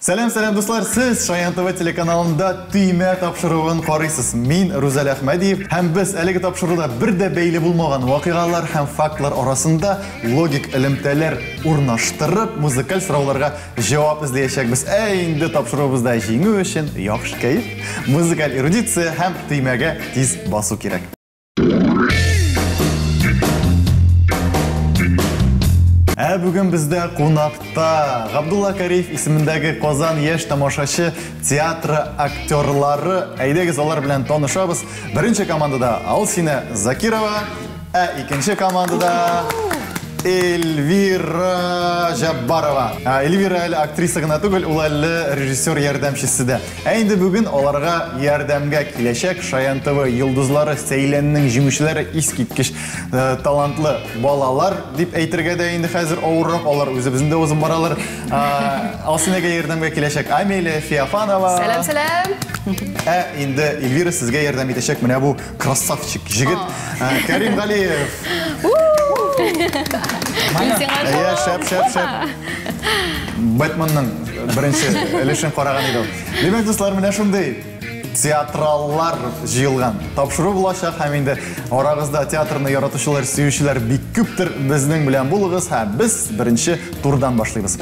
Сәлам, сәлам, дуслар! Сез Шаян ТВ телеканалында Төймә тапшыруын карыйсыз. Мин Рузәл Әхмәдиев һәм без әлеге тапшыруда бер дә бәйле булмаган вакыйгалар һәм фактлар арасында логик элемтәләр урнаштырып, музыкаль сорауларга җавап эзләячәкбез. Ә инде тапшыруыбызда җиңү өчен яхшы кәеф, музыкаль эрудиция һәм төймәгә тиз басу кирәк. Ә бүген бездә кунакта Габдулла Кариев исемендәге Казан яшь тамашачы театры актерлары. Әйдәгез, алар белән танышабыз. Беренче командада Алсинә Закирова, ә икенче командада Эльвира Җаббарова. Эльвира әле актриса гына түгел, ул әле режиссер ярдәмчесе дә. Ә инде бүген аларга ярдәмгә киләчәк Шаян ТВ йолдызлары, Сәйләннең җиңүчеләре, искиткеч талантлы балалар дип әйтергә дә инде хәзер авыррак, алар үзебезнең дә узып баралар. Алсинәгә ярдәмгә киләчәк Амелия Феофанова. Сәлам, сәлам. Ә инде Эльвира сезгә ярдәм итәчәк менә бу красавчик җегет Карим Галиев. Әйе, шәп, шәп, шәп. Бэтменның беренче өлешен караган идем. Димәк, дуслар, менә шундый театраллар җыелган тапшыру булачак һәм инде арагызда театрны яратучылар, сөючеләр бик күптер. Безнең белән булыгыз һәм без беренче турдан башлыйбыз.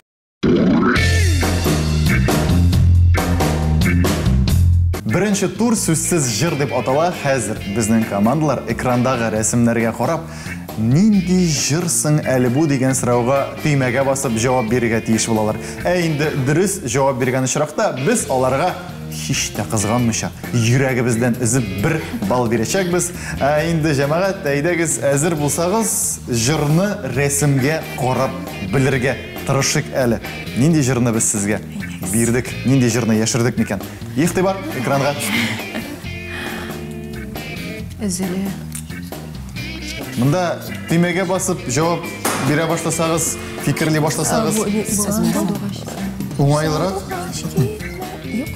Беренче тур сүзсез җыр дип атала. Хәзер безнең командалар экрандагы рәсемнәргә карап, нинди җыр соң әле бу дигән сорауга төймәгә басып җавап бирергә тиеш булалар. Ә инде дөрес җавап биргән очракта без аларга һич тә кызганмыйча, йөрәгебездән өзеп бер балл бирәчәкбез. Ә инде җәмәгать, әйдәгез, әзер булсагыз, җырны рәсемгә карап белергә тырышыйк әле. Нинди җырны без сезгә бирдек, нинди җырны яшердек микән? Игътибар, экранга. Өзелә. Монда төймәгә басып җавап бирә башласагыз, фикерли башласагыз, уңайлырак. Юк.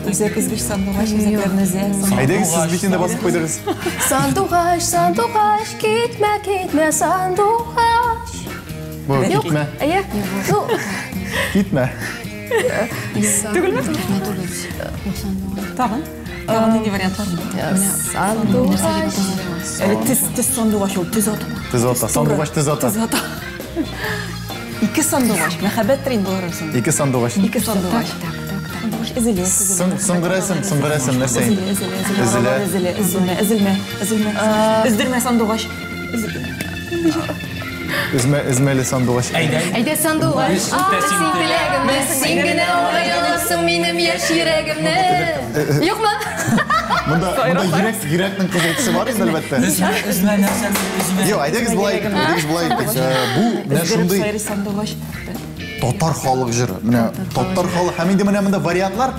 Үзәк өзгеч сандугач, үзәкләрне өзә. Әйдәгез, сез бит инде басып куйдыгыз. Сандугач, сандугач, китмә, китмә, сандугач. Бу, китмә. Әйе. Ну, китмә. Түгелме? Тагын? Тагын нинди вариантлар? Сандугач. Әле тез, тез сандугач ул, төз ата. Төз ата, сандугач төз ата. Төз ата. Ике сандугач, мәхәббәттер инде болар соң. Ике сандугач. Ике сандугач. Сандугач өзелә, өзелә. Соңгы рәсем, соңгы рәсем нәрсә инде? Өзелә, өзелә, өзелмә, өзелмә, өзелмә. Өздермә сандугач. Өзмә, өзмәле сандугач. Әйдә. Әйдә сандугач. Син теләгемне, син генә аңлый аласың минем яшь йөрәгемне. Юкмы? Монда, монда йөрәк, йөрәкнең кызыл төсе бар инде, әлбәттә. Өзмә, өзмә нәрсәне, өзмә. Юк, әйдәгез болай, әйдәгез болай итик. Бу менә шундый татар халык җыры. Менә татар халык һәм инде менә монда вариантлар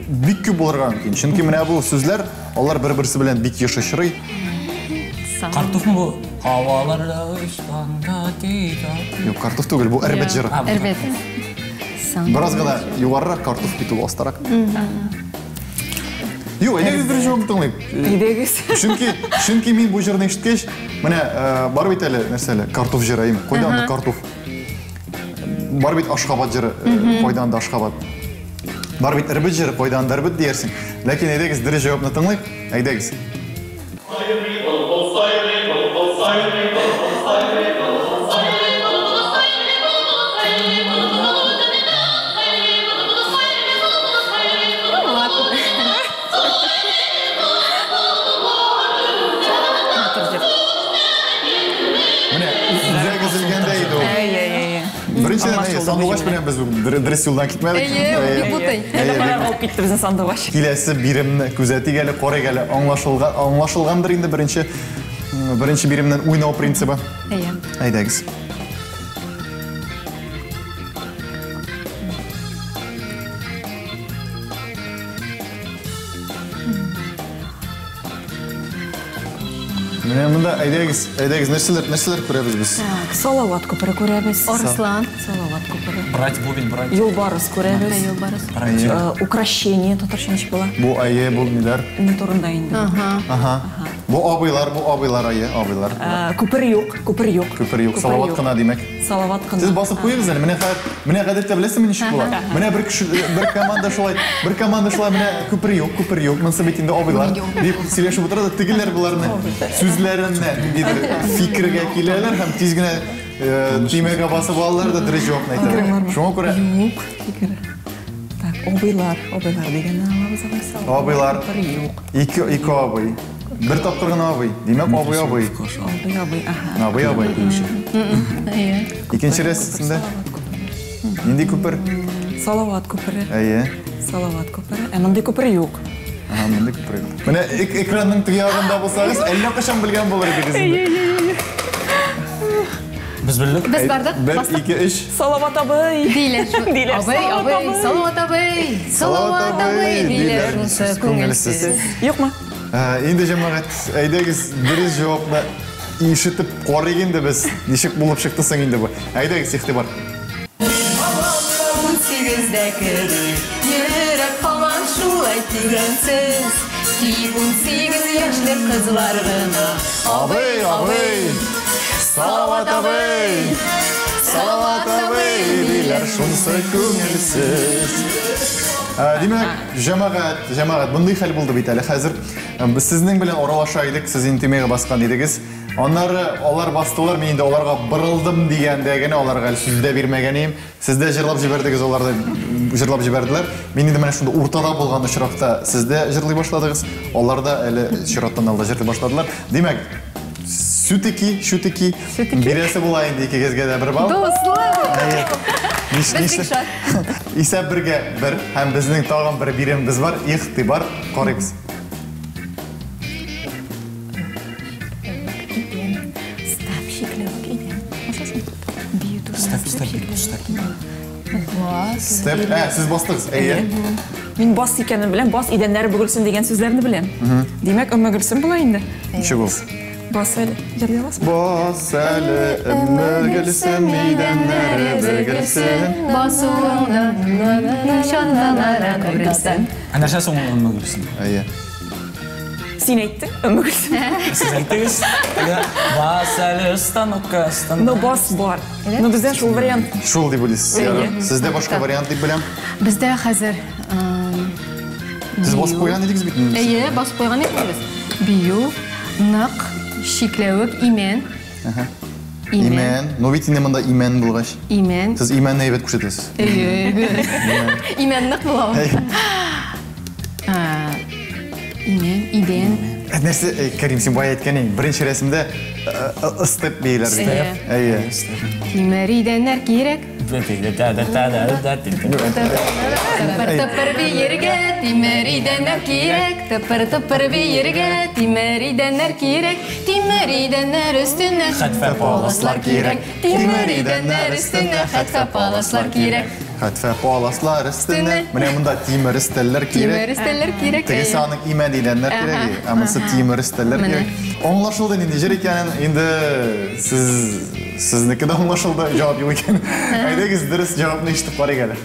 бик күп булырга мөмкин. Чөнки менә бу сүзләр алар бер-берсе белән бик еш очрый. Картуфмы бу? Һаваларда очканда тита. Юк, картуф түгел, бу Эрбет җыры. Эрбет. Бераз гына югарырак картуф бит ул астарак. Юк, әйдәгез бер җавап тыңлыйк. Әйдәгез. Чөнки, чөнки мин бу җырны ишеткәч, менә бар бит әле нәрсә әле, картуф җыры, әйме? Кайда анда картуф? Бар бит Ашхабад җыры, кайда анда Ашхабад? Бар бит Эрбет җыры, кайда анда Эрбет диярсең. Ләкин әйдәгез дөрес җавапны тыңлыйк. Әйдәгез. Менә үзәк өзелгәндә иде ул. Беренчедән, әйе, сандугач белән без дөрес юлдан китмәдек. Әйе, бик бутый. Алып китте безне сандугач. Киләсе биремне күзәтик әле, карыйк әле. Аңлашылган, аңлашылгандыр инде беренче беренче биремнән уйнау принцибы. Әйе. Әйдәгез. Менә монда әйдәгез, әйдәгез, нәрсәләр, нәрсәләр күрәбез без? Так, Салават күпере күрәбез. Арыслан. Салават күпере. Брать бубен, брать. Юлбарыс күрәбез. Юлбарыс. Брать. Укращение татарча ничек була? Бу әйе, бу ниләр? Ни турында инде? Ага. Ага. Бу абыйлар, бу абыйлар ае, абыйлар. Күпер юк, күпер юк. Күпер юк, Салават кына димәк. Салават кына. Сез басып куегыз әле. Менә менә гадәттә беләсезме ничек була? Менә бер кеше, бер команда шулай, бер команда шулай менә күпер юк, күпер юк. Монысы бит инде абыйлар дип сөйләшеп утыра да тегеләр боларны сүзләреннән ниндидер фикергә киләләр һәм тиз генә төймәгә басып алалар да дөрес җавапны әйтәләр. Шуңа күрә юк фикер. Так, абыйлар, абыйлар дигәнне алабыз алайса. Абыйлар. Күпер юк. Ике ике абый. Бер тапкыр гына абый. Димәк, абый абый. Абый абый, аһа. Абый абый. Әйе. Икенче рәсемдә нинди күпер? Салават күпере. Әйе. Салават күпере. Ә мондый күпер юк. Ага, мондый күпер юк. Менә экранның теге ягында булсагыз, әллә кайчан белгән булыр идегез инде. Без белдек. Без бардык. 1 2 3. Салават абый. Диләр. Диләр. Абый, абый, Салават абый. Салават абый, диләр шунсы күңелсез. Юкмы? Инде җәмәгать, әйдәгез дөрес җавапны ишетеп карыйк инде без. Ничек булып чыкты соң инде бу? Әйдәгез, игътибар. 18-дә кебек, йөрәк һаман шулай тигәнсез. Тик 18 яшьлек кызлар гына. Абый, абый, Салават абый, Салават абый, диләр шунсы күңелсез. Димәк, җәмәгать, җәмәгать, мондый хәл булды бит әле хәзер. Без сезнең белән аралаша идек, сез инде төймәгә баскан идегез. Аннары алар бастылар, мин инде аларга борылдым дигәндә генә аларга әле сүз дә бирмәгән идем. Сез дә җырлап җибәрдегез, алар да җырлап җибәрделәр. Мин инде менә шунда уртада булган очракта сез дә җырлый башладыгыз, алар да әле чираттан алда җырлый башладылар. Димәк, сүтеки, шүтеки, бирәсе була инде икегезгә дә бер балл. Дуслар! Без бик шат. Исәп бергә бер һәм безнең тагын бер биремебез бар. Игътибар, карыйбыз. Степ, степ, степ. Степ, сез бастыгыз, әйе. Мин бас икәнен беләм, бас идәннәре бөгелсен дигән сүзләрне беләм. Димәк, Өммө Гөлсем була инде. Ничек ул? Бас әле, җырлый аласызмы? Бас әле, Өммө Гөлсем, идәннәре бөгелсен. Басуыңда чаналары күрелсен. Ә нәрсә соң ул Өммө Гөлсем? Әйе. Син әйттең, Өммө Гөлсем. Сез әйттегез. Бас әле, станокка, станок. Но бас бар. Но бездә шул вариант. Шул дип уйлыйсыз. Әйе. Сездә башка вариант дип беләм. Бездә хәзер Сез басып куйган идегез бит инде. Әйе, басып куйган идек без. Бию, нык, чикләвек, имән. Имән. Но бит инде монда имән булгач. Имән. Сез имәнне әйбәт күрсәтәсез. Әйе. Имән нык була ул. Имән, идән. Нәрсә, Кәрим, син бая әйткән идең, беренче рәсемдә степ бииләр бит. Әйе. Тимер идәннәр кирәк. Тыпыр-тыпыр биергә, тимер идәннәр кирәк. Тыпыр-тыпыр биергә, тимер идәннәр кирәк. Тимер идәннәр өстенә хәтфә паласлар кирәк. Тимер идәннәр өстенә хәтфә паласлар кирәк. Хәтфә паласлар өстенә. Менә монда тимер өстәлләр кирәк. Тимер өстәлләр кирәк. Тегесе аның имән идәннәр кирәк, ә монысы тимер өстәлләр кирәк. Аңлашылды нинди җыр икәнен, инде сез сезнеке дә аңлашылды, җавап юк икән. Әйдәгез, дөрес җавапны ишетеп карыйк әле.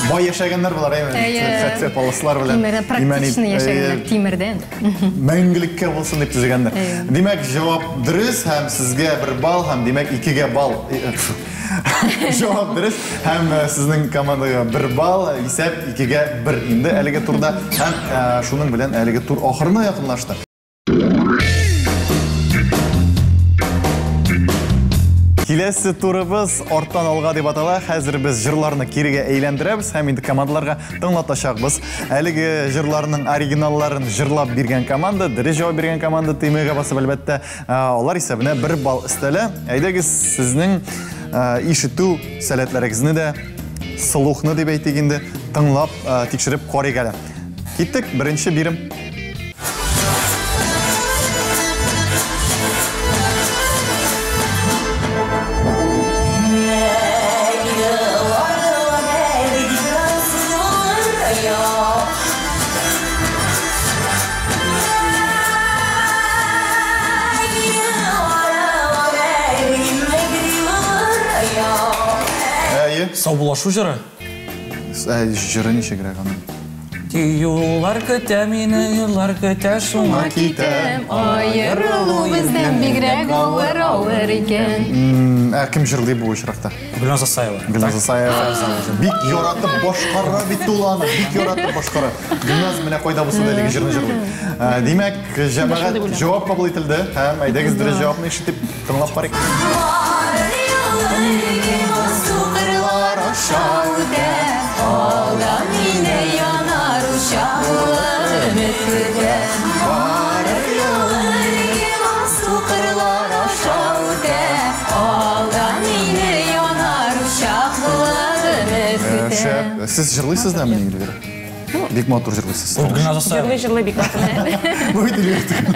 Бай яшәгәннәр болар, әйме? Хәтфә паласлар белән. Тимердән практично яшәгәннәр, тимердән. Мәңгелеккә булсын дип төзегәннәр. Димәк, җавап дөрес һәм сезгә бер балл һәм димәк икегә балл. Җавап дөрес һәм сезнең командага бер балл, исәп 2-1 инде әлеге турда һәм шуның белән әлеге тур ахырына якынлашты. Киләсе турыбыз арттан алга дип атала. Хәзер без җырларны кирегә әйләндерәбез һәм инде командаларга тыңлатачакбыз. Әлеге җырларның оригиналларын җырлап биргән команда, дөрес җавап биргән команда төймәгә басып әлбәттә, алар исәбенә бер балл өстәлә. Әйдәгез, сезнең ишетү сәләтләрегезне дә, слухны дип әйтик инде, тыңлап, тикшереп карыйк әле. Киттек, беренче бирем. Әйе. Саубуллашу җыры. Җыры ничегрәк аның? Юллар көтә мине, юллар көтә, шуңа китәм. Аерылу бездән бигрәк авыр, авыр икән. Ә кем җырлый бу очракта? Гөлназ Асаева. Гөлназ Асаева. Бик яратып башкара бит ул аны, бик яратып башкара. Гөлназ менә кайда булса да әлеге җырны җырлый. Димәк, җәмәгать җавап кабул ителде һәм әйдәгез дөрес җавапны ишетеп тыңлап карыйк. Шәп. Сез җырлыйсыз да мени, Эльвира? Бик матур җырлыйсыз. Гөлназ Асаева. Җырлый-җырлый бик матур. Бу бит Эльвира түгел.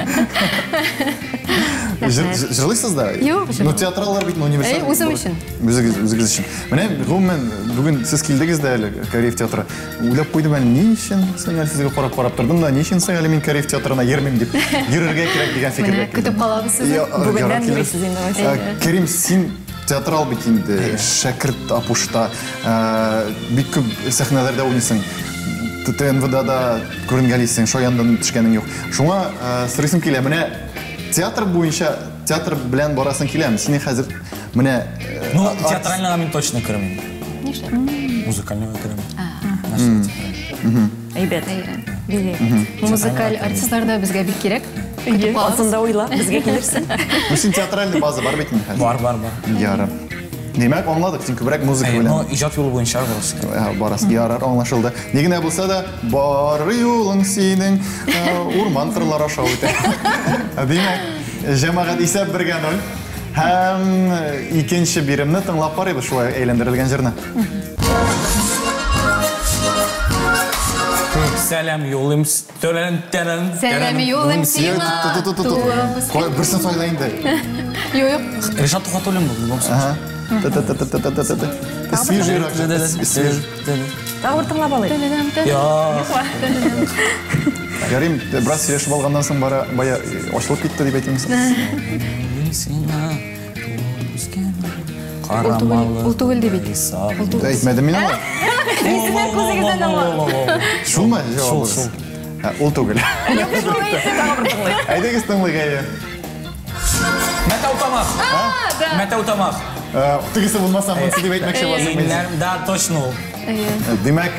Җырлыйсыз да? Юк, Ну, театраллар бит универсаль. Әй, үзем өчен. Үзегез өчен. Менә гомумән бүген сез килдегез дә әле Кариев театры. Уйлап куйдым әле, ни өчен соң әле сезгә карап-карап тордым да, ни өчен соң әле мин Кариев театрына йөрмим дип. Йөрергә кирәк дигән фикергә. Менә көтеп калабыз сезне. Бүгеннән йөрисез инде алайса. Керим, син театрал бит инде, шәкерт Апушта, бик күп сәхнәләрдә уйныйсың. ТНВда да күренгәлисең, Шаяндан төшкәнең юк. Шуңа сорыйсым килә, менә театр буенча, театр белән барасың киләме? Сине хәзер менә... Ну, театральныйга мин точно кермим. Нишләп? Музыкальныйга керәм. Әйбәт. Музыкаль артистлар да безгә бик кирәк. Азында уйла, безгә килерсең. Ну, син театральный база бар бит инде хәзер. Бар, бар, бар. Ярар. Димәк, аңладык, син күбрәк музыка белән. Ну, иҗат юлы буенча барасың. Барасың, ярар, аңлашылды. Ни генә булса да, бар юлың синең урман кырлар аша үтә. Димәк, җәмәгать исәп 1-0. Һәм икенче биремне тыңлап карыйбыз шулай әйләндерелгән җырны. Сәлам юлым, Сәлам юлым сиңа. Берсен сайла инде. Юк, юк. Ришат Тухватуллин был в любом случае. Свежийрак. Тагы бер тыңлап алыйк. Карим, бераз сөйләшеп алганнан соң бара бая ачылып китте дип әйтимме? Ул түгел ди бит. Әйтмәдем мин аңа. Исенә күзегездән аңла. Шулмы җавабыгыз? Шул, шул. Ул түгел. Юк, шул әйтте, тагы бер тыңлыйк. Әйдәгез тыңлыйк әйе. Мәтәү тамак. Мәтәү тамак. Тегесе булмаса, монысы дип әйтмәкче буласың. Да, точно ул. Димәк,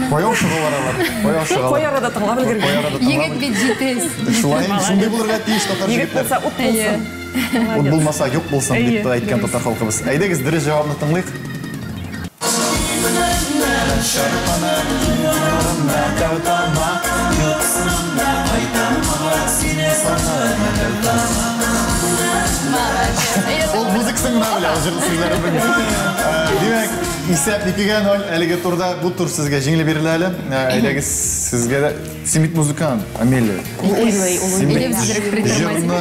кая ашыгалар алар? Кая ашыгалар? Кай арада тыңлап өлгергән. Егет бит җитез. Шулай, шундый булырга тиеш татар Егет егетләр. булса, ут булсын. Ут булмаса, юк булсын дип тә әйткән татар халкыбыз. Әйдәгез, дөрес җавапны тыңлыйк. Ул музыкасын гына белә, ул җыр сүзләрен белми. Димәк, исәп 2-0 әлеге турда бу тур сезгә җиңел бирелә әле. Әйдәгез, сезгә дә син бит музыкант, Амелия. Ул уйлый, ул уйлый. Җырны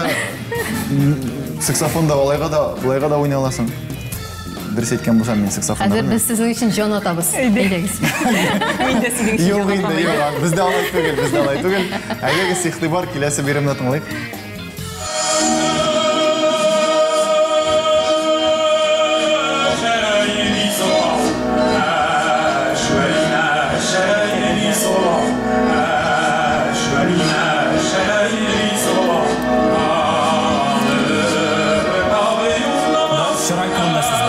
саксофонда алайга да, былайга да уйный аласың. Дөрес әйткән булсам, мин саксофонда. Хәзер без сезнең өчен җан атабыз. Әйдәгез. Мин дә синең өчен Юк җан инде, атам. юк, бездә алай түгел, бездә алай түгел. Әйдәгез, игътибар, киләсе биремне тыңлыйк. Чырай турында сүз бар.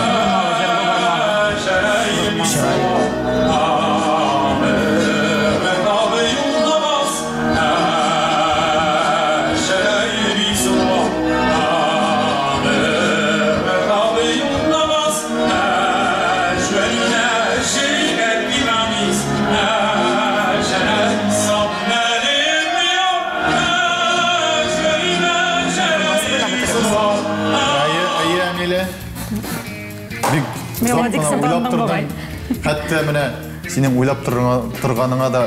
Чырай. Әйе, әйе, Әмилә. Бик Мелодик озак кына уйлап сымбалдан тордым. бугай. Хәтта менә синең уйлап торганыңа да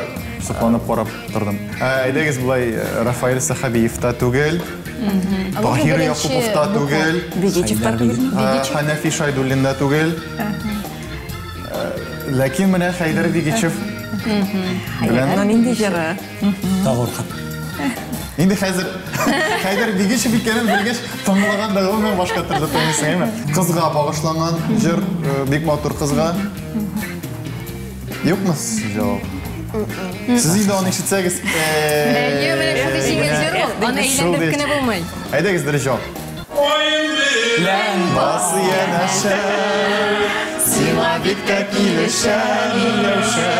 сокланып карап тордым. Әйдәгез болай, Рафаэль Сахабиев та түгел, Таһир Якупов та түгел, Бегичев та түгел. Хәнәфи Шайдуллин да түгел. Ләкин менә Хәйдәр Бигичев белән Аның нинди җыры? Тагы уркап. Инде хәзер Хәйдәр Бигичев икәнен белгәч, тыңлаган да гомумән башка төрле тыңлыйсың, әйме? Кызга багышланган җыр, бик матур кызга. Юкмы җавап? Сез инде аны ишетсәгез, Әйе, менә шундый җиңел җыр ул. Аны әйләндереп кенә булмый. Әйдәгез, дөрес җавап. Бас янәшә, сиңа бик тә килешә, миләүшә.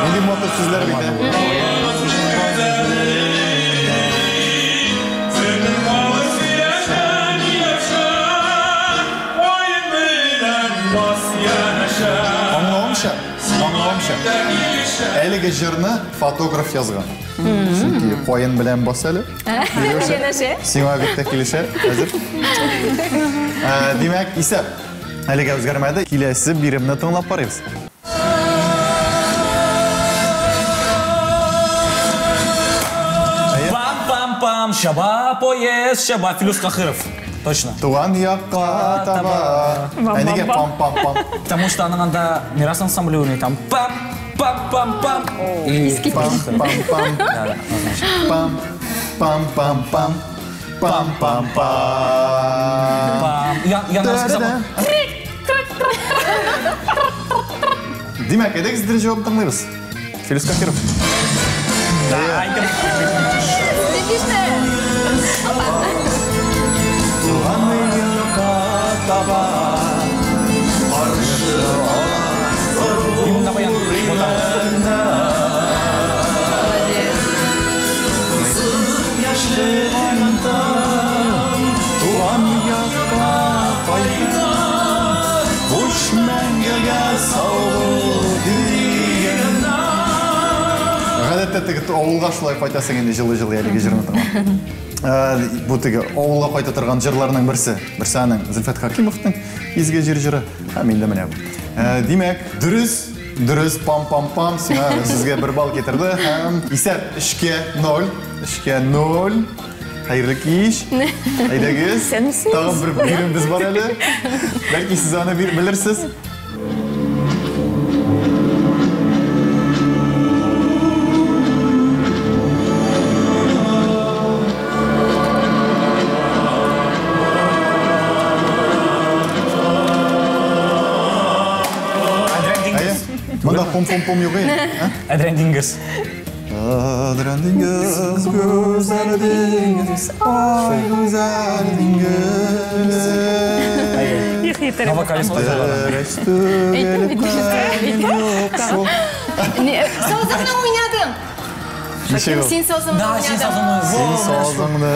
Нинди матур сүзләр бит, ә? Аңлавымча, аңлавымча, әлеге җырны фотограф язган. Чөнки каен белән бас әле. Янәшә. Сиңа бик тә килешә. Әзер. Димәк, исәп әлегә үзгәрмәде. Киләсе биремне тыңлап карыйбыз. Пам-пам-пам, чаба поезд, чаба Филүс Кахиров. Точно. Туган якка таба. Ә нигә пам-пам-пам? Потому что аның анда Мирас ансамбле уйный, там пам-пам-пам-пам. И Пам-пам-пам. Пам, пам-пам-пам. Пам-пам-пам. Пам. Я на русском забыл. Димәк, әйдәгез дөрес җавап тыңлыйбыз. Филүс Кахиров. Да, әйтем. Туган якка таба. И монда баян. Вот так. Туган якка кайтам, хуш мәңгегә сау бул дигән. Гадәттә теге авылга шулай кайтасың инде җылы-җылы әлеге җырны тыңлап. Бу теге авылга кайта торган җырларның берсе. Берсе аның Зөлфәт Хакимовның Изге җир җыры. Һәм инде менә бу. Димәк, дөрес, дөрес, пам-пам-пам, сиңа сезгә бер балл китерде һәм исәп 3-0, 3-0. Хәерле кич. Әйдәгез. Исәнмесез. Тагын бер биремебез бар әле. Бәлки сез аны белерсез. Әдрән диңгез. Монда пом-пом-пом юк инде. Әдрән диңгез. Әдрән диңгез, гүзәл диңгез, ай гүзәл диңгез. Их, Но вокалист Дөрес түгел, юк шул. Сазыңны уйнадым. Ничек ул? Син сазыңны Да, син уйнадың. сазыңны. Син сазыңны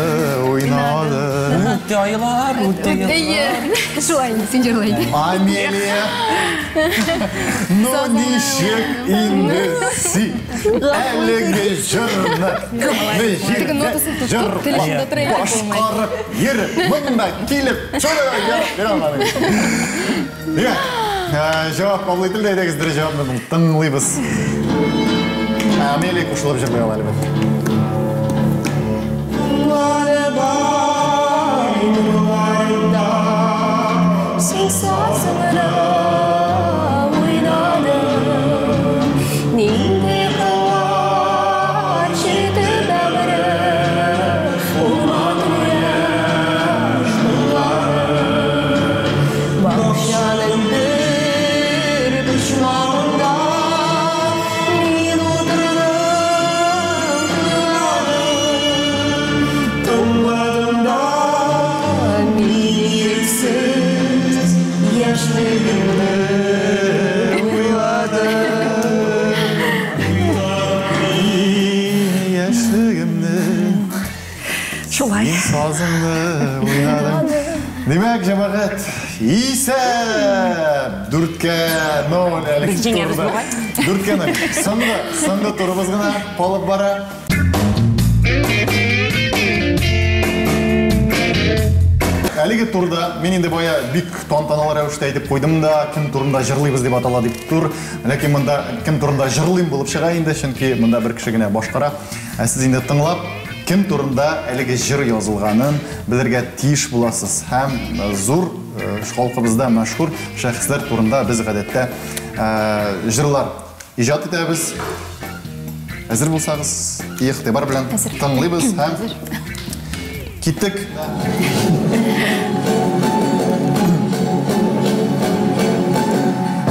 уйнадың. Үтте айлар, үтте еллар. Әйе, шулай инде, син җырлый. Амелия. Ну ничек инде син әлеге җырны Теге нотасын тотып, теле шунда тора итеп булмый. башкарып йөреп, монда килеп, шуны җавап бирә алмадың. Димәк, җавап кабул ителде, әйдәгез дөрес җавапны тыңлыйбыз. Амелия кушылып җырлый ала, әлбәттә. Син сазыңны уйнадың. Нинди куаныч итеп бәгырем, ул матур яшь куллары. Бакчаның бер почмагында мин утырдым, тыңладым. Тыңладым да мин ирексез яшьлегемне уйладым. Яшьлегемне Шулай. сазыңны уйнадым. Димәк, җәмәгать, исәп 4-0 әлеге Без җиңәбез турда. бугай. 4-0. Соңгы турыбыз гына калып бара. Әлеге турда мин инде бая бик тантаналы рәвештә әйтеп куйдым да, кем турында җырлыйбыз дип атала дип тур. Ләкин монда кем турында җырлыйм булып чыга инде, чөнки монда бер кеше генә башкара. Ә сез инде тыңлап, кем турында әлеге җыр язылганын белергә тиеш буласыз. Һәм зур халкыбызда мәшһүр шәхесләр турында без гадәттә җырлар иҗат итәбез. Әзер булсагыз, игътибар белән тыңлыйбыз һәм киттек.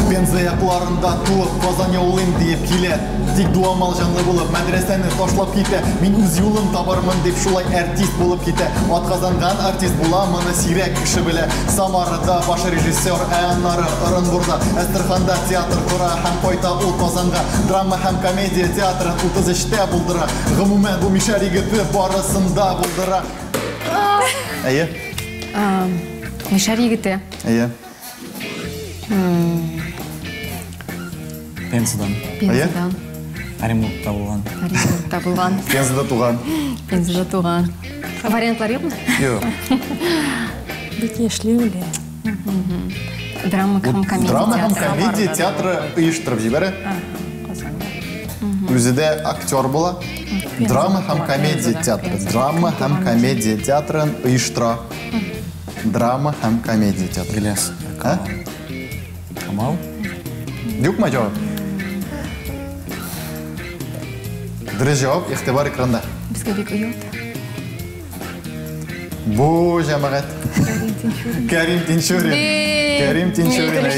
Пенза якларында туып, Казан яулыйм диеп килә. Тик дуамал җанлы булып, мәдрәсәне ташлап китә. Мин үз юлым табармын дип, шулай артист булып китә. Атказанган артист була, моны сирәк кеше белә. Самарада баш режиссер, ә аннары Орынбурда, Әстерханда театр кора һәм кайта ул Казанга. Драма һәм комедия театрын 33-тә булдыра. Гомумән, бу мишәр егете барысын да булдыра. Әйе? Мишәр егете. Әйе. Пензадан. Пензадан. Оренбургта булган. Оренбургта булган. Пензада туган. Пензада туган. Вариантлар юкмы? Юк. Бик яшьли үлә. Драма һәм комедия. Драма һәм комедия театры оештырып җибәрә. Үзе дә актер була. Драма һәм комедия театры. Драма һәм комедия театрын оештыра. Драма һәм комедия театры. Ильяс. Камал? Юкмы җавап? Дөрес җавап игътибар экранда. Безгә бик оят. Бу җәмәгать. Кәрим Тинчурин. Кәрим Тинчурин.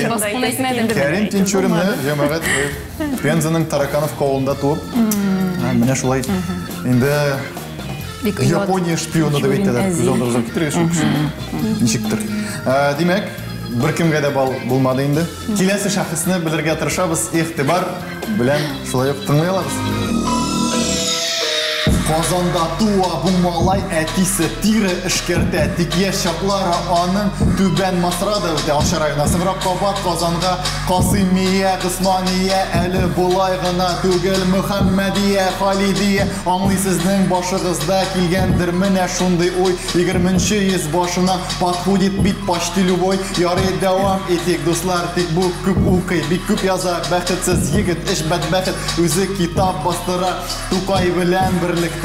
Кәрим Тинчуринны җәмәгать Пензаның Таракановка авылында туып, менә шулай инде Япония шпионы дип әйтәләр. Күз алдыгызга китерегез шул кешене. Ничектер. Димәк, беркемгә дә бал булмады инде. Киләсе шәхесне белергә тырышабыз, игътибар белән шулай ук тыңлый алабыз. Казанда туа бу малай, әтисе тире эшкәртә, тик яшь чаклары аның Түбән Масрада үтә. Арча районына. Соңрак кабат Казанга Касыймия, Госмания, әле болай гына түгел, Мөхәммәдия, Халидия. Аңлый сезнең башыгызда килгәндер менә шундый уй. 20-нче йөз башына подходит бит почти любой. Ярый, дәвам итик, дуслар, тик бу күп укый, бик күп яза, бәхетсез егет, эш бәдбәхет, үзе китап бастыра, Тукай белән берлектә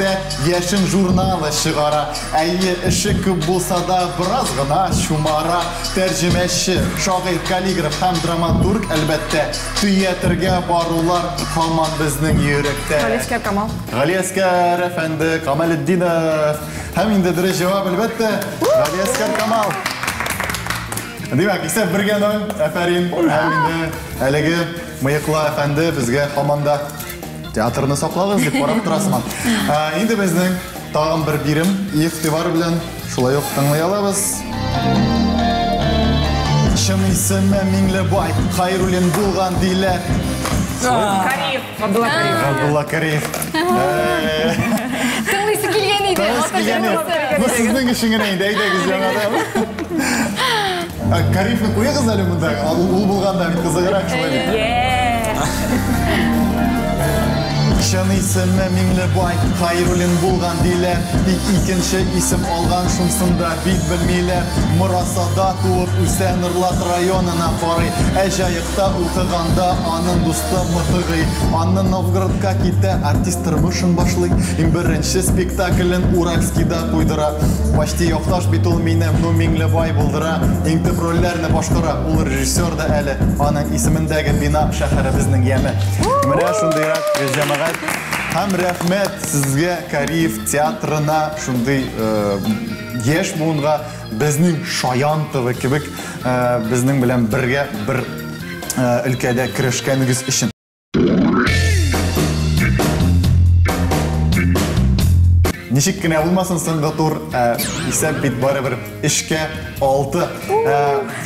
Яшен журналы чыгара. Әйе, эше күп булса да, бераз гына чумара. Тәрҗемәче, шагыйрь, каллиграф һәм драматург, әлбәттә. Театрга барулар һаман безнең йөрәктә. Галиәскәр Камал. Галиәскәр әфәнде Камалетдинов. Һәм инде дөрес җавап, әлбәттә, Галиәскәр Камал. Димәк, исәп бергә ноль. Афәрин. Һәм инде әлеге мыеклы әфәнде безгә һаман да театрны саклагыз дип карап тора сыман. Инде безнең тагын бер бирем, игътибар белән шулай ук тыңлый алабыз. Чын исеме Миңлебай Хайруллин булган диләр. Кариев, Габдулла Кариев. Габдулла Кариев. Тыңлыйсы килгән иде. Тыңлыйсы килгән иде. Бу сезнең өчен генә инде, әйдәгез яңадан. Кариевны куегыз әле монда. Ул булганда бит кызыграк шулай бит. Чын исеме Миңлебай Хайруллин булган диләр. Тик икенче исем алган, шунсын да бит белмиләр. Морасада туып үсә, Нурлат районына карый. Ә Җаекта укыганда аның дусты Мотыгый. Аннан Новгородка китә, артист тормышын башлый. Иң беренче спектаклен Уральскийда куйдыра. Почти якташ бит ул минем, ну Миңлебай булдыра. Иң төп рольләрне башкара, ул режиссер да әле. Аның исемендәге бина шәһәребезнең яме. Менә шундыйрак җәмәгать. Һәм рәхмәт сезгә, Кариев театрына, шундый яшь буынга, безнең Шаян ТВ кебек безнең белән бергә бер өлкәдә көрәшкәнегез өчен. Ничек кенә булмасын соңгы тур, исәп бит барыбер 3-6.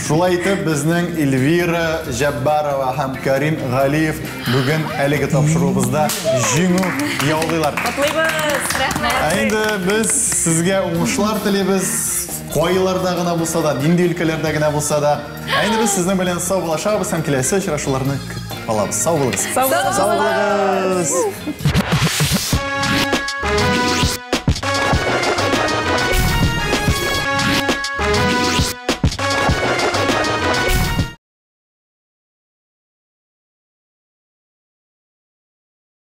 Шулай итеп безнең Эльвира Җәббарова һәм Карим Галиев бүген әлеге тапшыруыбызда җиңү яулыйлар. Котлыйбыз! Рәхмәт! Ә инде без сезгә уңышлар телибез. Кайларда гына булса да, нинди өлкәләрдә генә булса да. Ә инде без сезнең белән саубуллашабыз һәм киләсе очрашуларны көтеп калабыз. Сау булыгыз. Сау булыгыз. Сау булыгыз.